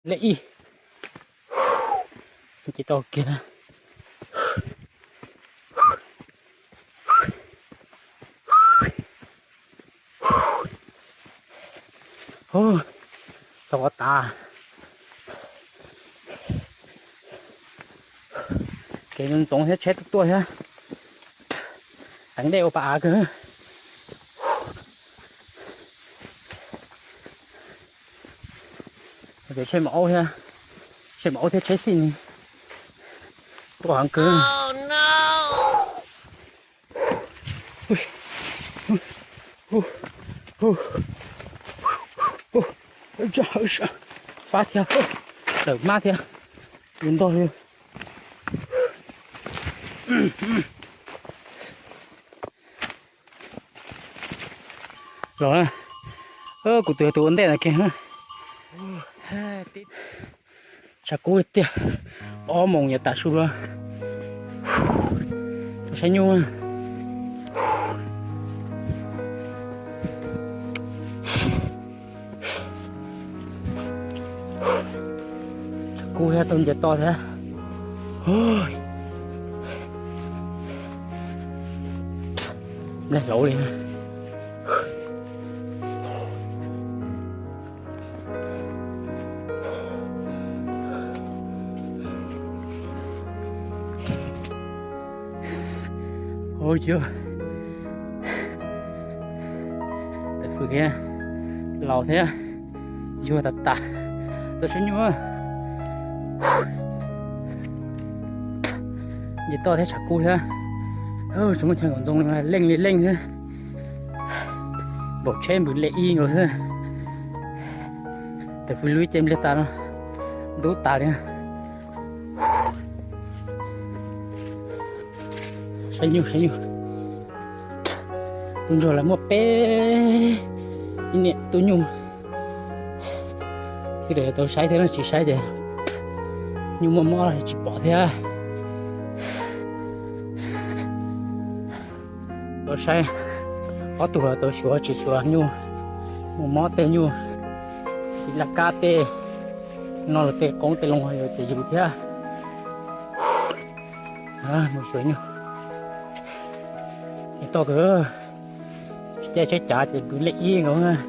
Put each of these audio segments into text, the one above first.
Lej ib. Ces tau kiag na. Txog qhov tas. Kev ntxoov thiab tsheb tuaj tuaj thiab. Teev dej ua pa av kawg. Ces tsheb maum aub thiab, tsheb maum aub thiab tsheb xij ne tuaj heev kawg. Fab thiab, tawm mab thiab, tus ntog li. Los, kuv tus yog tus ua ntej ntawd kiag. Tshav kub tiag, ob moos yav tas su lawm. Tuaj saib nyuj. Tshav kub thiab, tau nce toj thiab. Nplaig hlauv li. Ua ciav tais fwm thiab, laus thiab, yuag tas tas. Tuaj saib nyuj. Nce toj thiab tshav kub thiab. Tsis muaj chaw nkaum ntxoo li, leej li leej thiab. Npaum tsheb npws lej ib nkaus xwb. Tais fwm lub cev npliag tas no, ntub tas li. Saib nyuj, saib nyuj. Tus ntsuag lawv muaj peb ib niam tub nyuj. Xwb tau saib thiab, tsis saib ces nyuj muaj mob tsis pom thiab. Tau saib ob tug tau xyuas tsis xyuas nyuj, muaj mob tej nyuj, laj kab tej no los tej qoob tej loo yus ces yus thiab. Mus xyuas nyuj. Ces toj kawg, caij tsheb cav ces npws lej ib nkaus.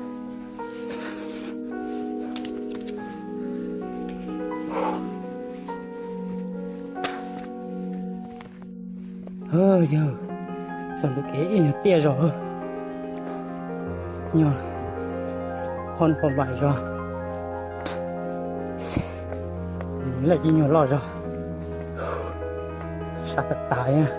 Yog txog ntu kev ib nyuag tiaj zog, nyuag hoj pom vais zog, lej ib nyuag loj zog, sab tas tas.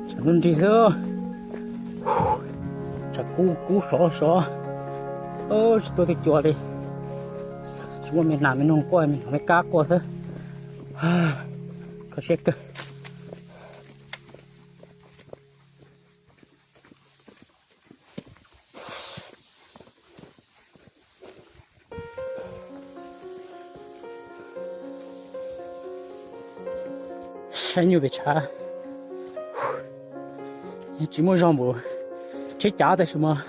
Tshav ntuj nrig xwb, tshav kub kub sov sov, tsis tuaj twg cua li. Tsis muaj me nas me noog quaj, me noog me kab quaj xwb. Kho siab kawg. Saib nyuj pem tshav, tsis muaj zog npaum tsheb cav tab sis mas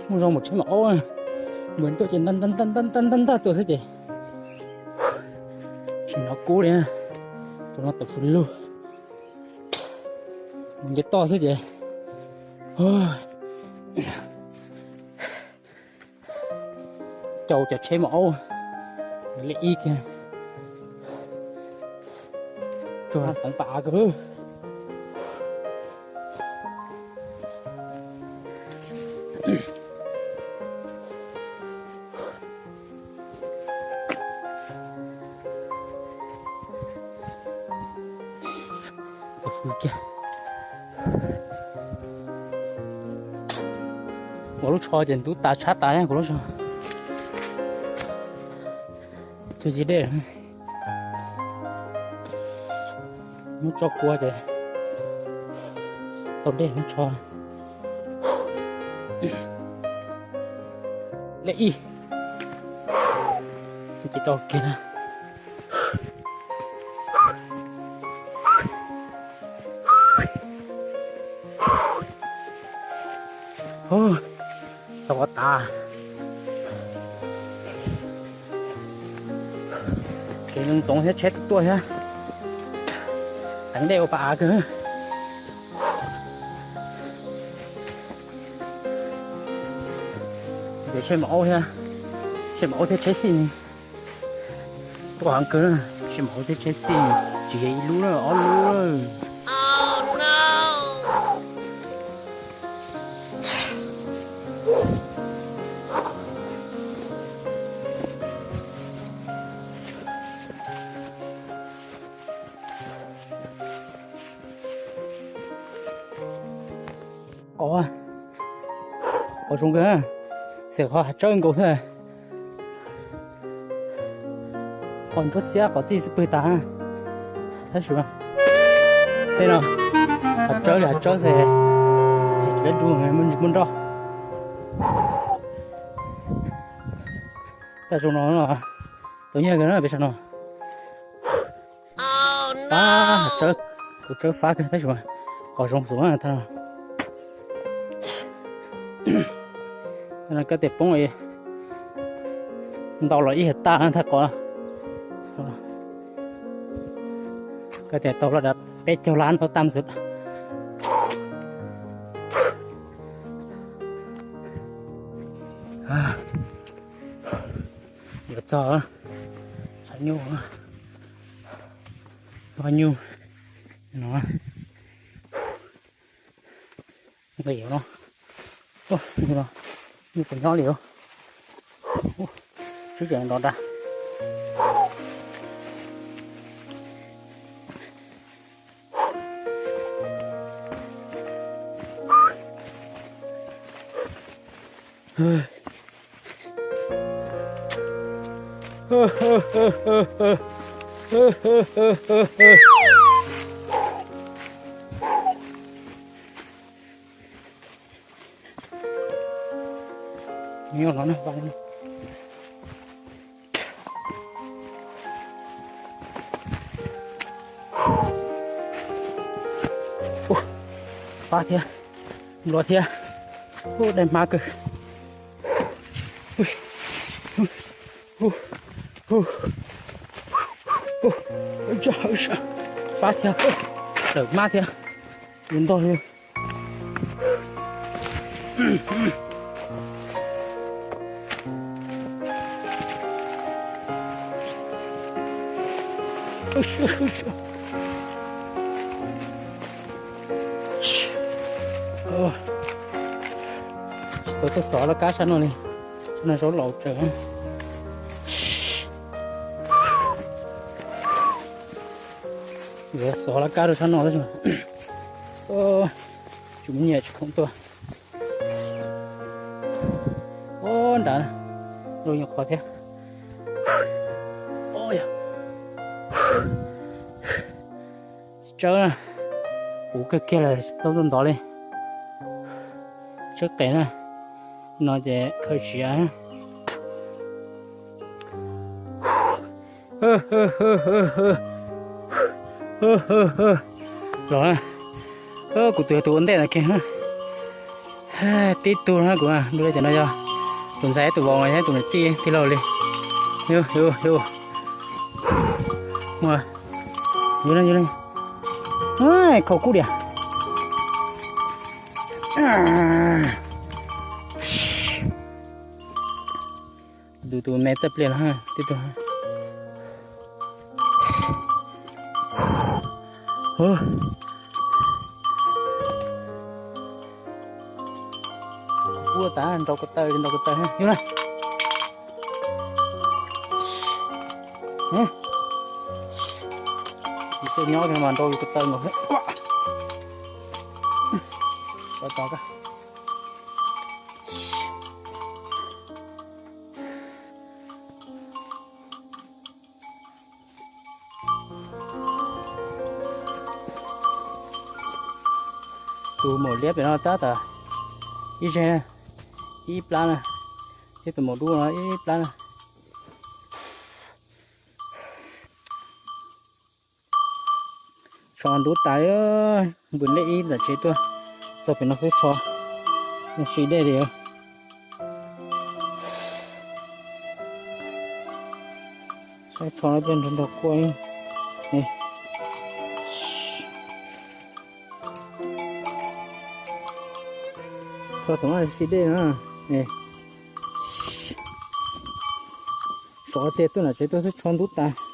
muaj zog npaum tsheb maum aub. Npws tuaj ces ntag ntag ntag ntag tuaj xwb ces tsis hnov kub li. Tus no tus fwm lug, mus nce toj xwb ces caum cov tsheb maum aub li ib kiag. Tsuag teev pas av kawg. Kuv lub tsho ces ntub tas tshab tas kuv lub tsho. Cog ci dej, hnub tso kua ces tau dej hnub tsho. Lej ib, Ces tau kiag na. Txog qhov tas. Kev ntxoov thiab tsheb tuaj thiab. Teev dej ua pa av kawg. Ces tsheb maum aub thiab, tsheb maum aub thiab tsheb xij ne. Tuaj heev kawg na, tsheb maum aub thiab tsheb xij tsis yog ib lub na, ob lub. Qhov, qhov zoo kawg, xav qhov hav tsawb nkaus thiab. Qhov ntsuab txiab qhov txij xwb pwg tas. Tab sis tej no hav tsawb li hav tsawb xwb, tsis dab du, muaj ntsis muaj nroj. Taj zoo no tau nyiaj kawg na peb sab no. Pab, hav tsawb, kuv tsawb fab kawg tab sis mas qhov zoo xwb na. Thaj no koj tias poob ntau los ib hais taj thaj qhov. Koj tias tau loj dav peb caug lab tau tag xwb. Yuav txog, tshav nyuj, nyuj no, nqis no, no, nyuj puas nyob li os. Tswb tseem nrov nrag. Nyob no na, fab thiab, nplua thiab, dej hmab kawg. Fab thiab, tawm hmab thiab, yuav ntog li. Tsis tau tuaj xov laj kab sab no li, sab no zaub laus tsawv. Yuav xov laj kab rau sab no tab sis tsis muaj nyiaj tsis khoom tuaj. Ub, nrad, zoo nyuam qhuav thiab. Txiv tsawb na, puv kawg kiag lawm tau tuaj ntov li. Tsawb qes na, no ces khaws siav. Los, kuv tus yog tus ua ntej ntawd kiag. Tib tug na kuv, tus li cov no yog tus ntxhais tus vauv thiab tus niam tij tij laug li. Yus, yus, yus, yus, khaus kub diam. Tus, tus me txawj pliag los tib tug. Ua tas nrau ko taw, nrau ko taw yus na. Yus tuaj nyob mas nrau yus ko taw nkaus. Tus maum liab pem no tab tom ib zeg, ib plab na, thiab tus maum dub no ib plab na. Tsho ntub tas, npws lej ib ntawm tsev tuaj txog pem no xwb tsho, ntub si dej li. Saib tsho no nrog nrog kua. Tsho xav mas si dej na. Sov tiag tuaj nram tsev tuaj xwb tsho ntub tas.